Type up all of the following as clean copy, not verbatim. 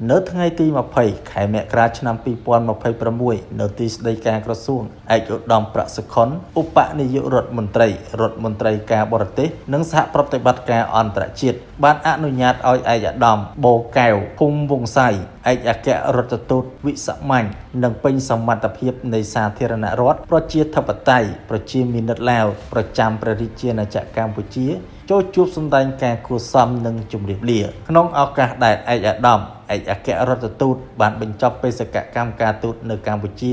នៅថ្ងៃទី20ខែមករាឆ្នាំ2026នៅទីស្តីការក្រសួងឯកឧត្តមប្រាក់សុខុនឧបនាយករដ្ឋមន្ត្រីរដ្ឋមន្ត្រីការបរទេសនិងសហប្រតិបត្តិការអន្តរជាតិបានអនុញ្ញាតឲ្យឯកឧត្តមបូកែវភូមិវង្ស័យឯកអគ្គរដ្ឋទូតវិសាមញ្ញនិងពេញសមត្ថភាពនៃសាធារណរដ្ឋប្រជាធិបតេយ្យប្រជាមានិតឡាវប្រចាំព្រះរាជាណាចក្រកម្ពុជាចូលជួបសម្ដែងការគួរសមនិងជម្រាបលាក្នុងឱកាសដែលឯកឧត្តមឯកអគ្គរដ្ឋទូតបានបញ្ចប់បេសកកម្មការទូតនៅកម្ពុជា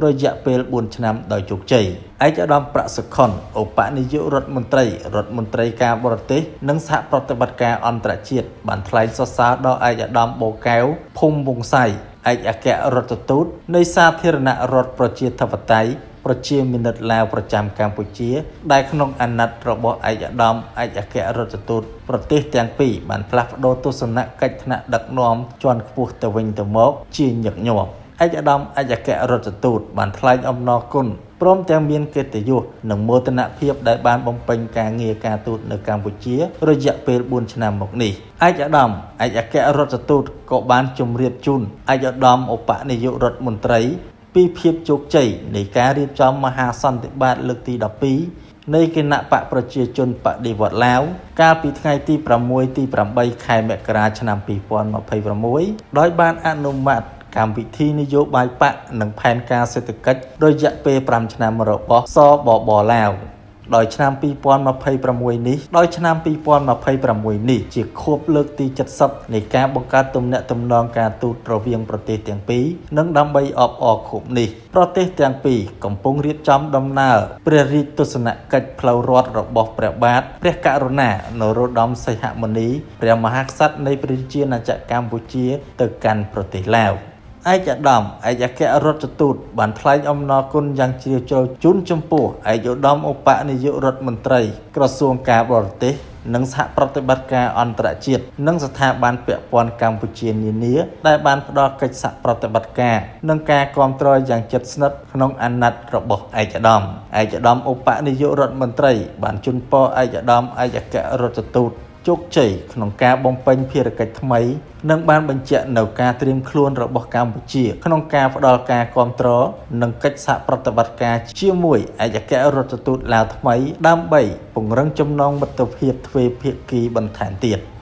រយៈពេល4ឆ្នាំដោយជោគជ័យឯកឧត្តមប្រាក់សុខុនឧបនាយករដ្ឋមន្ត្រីរដ្ឋមន្ត្រីការបរទេសនិងសហប្រតិបត្តិការអន្តរជាតិបានថ្លែងសរសើរដល់ឯកឧត្តមបូកែវភូមិវង្ស័យឯកអគ្គរដ្ឋទូតនៃសាធារណរដ្ឋប្រជាធិបតេយ្យប្រជាមានិតឡាវប្រចាំកម្ពុជាដែលក្នុងអាណត្តិរបស់ឯកឧត្តមឯកអគ្គរដ្ឋទូតប្រទេសទាំងពីរបានផ្លាស់ប្ដូរទស្សនកិច្ចថ្នាក់ដឹកនាំជាន់ខ្ពស់ទៅវិញទៅមកជាញឹកញាប់ឯកឧត្តមឯកអគ្គរដ្ឋទូតបានថ្លែងអំណរគុណព្រមទាំងមានកិត្តិយសនិងមោទនភាពដែលបានបំពេញការងារការទូតនៅកម្ពុជារយៈពេល4ឆ្នាំមកនេះឯកឧត្តមឯកអគ្គរដ្ឋទូតក៏បានជម្រាបជូនឯកឧត្តមឧបនាយករដ្ឋមន្ត្រីពីភាពជោគជ័យនៃការរៀបចំមហាសន្និបាតលើកទី12នៃគណៈបកប្រជាជនបដិវត្តឡាវកាលពីថ្ងៃទី6ទី8ខែមករាឆ្នាំ2026ដោយបានអនុម័តកម្មវិធីនយោបាយបកនិងផែនការសេដ្ឋកិច្ចរយៈពេល5ឆ្នាំរបស់សបបឡាវដោយឆ្នាំ2026នេះដោយឆ្នាំ2026នេះជាខួបលើកទី70នៃការបង្កើតទំនាក់ទំនងការទូតរវាងប្រទេសទាំងពីរនិងដើម្បីអបអរខួបនេះប្រទេសទាំងពីរកំពុងរៀបចំដំណើរព្រះរាជទស្សនកិច្ចផ្លូវរដ្ឋរបស់ព្រះបាទព្រះករុណានរោត្តមសីហមុនីព្រះមហាក្សត្រនៃព្រះរាជាណាចក្រកម្ពុជាទៅកាន់ប្រទេសឡាវឯកឧត្តមឯកអគ្គរដ្ឋទូតបានថ្លែងអំណរគុណយ៉ាងជ្រាលជ្រៅជូនចំពោះឯកឧត្តមឧបនាយករដ្ឋមន្ត្រីក្រសួងការបរទេសនិងសហប្រតិបត្តិការអន្តរជាតិនិងស្ថាប័នពាក់ព័ន្ធកម្ពុជានានាដែលបានផ្ដល់កិច្ចសហប្រតិបត្តិការនិងការគាំទ្រយ៉ាងជិតស្និទ្ធក្នុងអាណត្តិរបស់ឯកឧត្តមឯកឧត្តមឧបនាយករដ្ឋមន្ត្រីបានជូនពរឯកឧត្តមឯកអគ្គរដ្ឋទូតជោគជ័យក្នុងការបំពេញភារកិច្ចថ្មីនិងបានបញ្ជាក់នៅការត្រៀមខ្លួនរបស់កម្ពុជាក្នុងការផ្ដល់ការគាំទ្រនិងកិច្ចសហប្រតិបត្តិការជាមួយឯកអគ្គរដ្ឋទូតឡាវថ្មីដើម្បីពង្រឹងចំណងមិត្តភាពទ្វេភាគីបន្ថែមទៀត។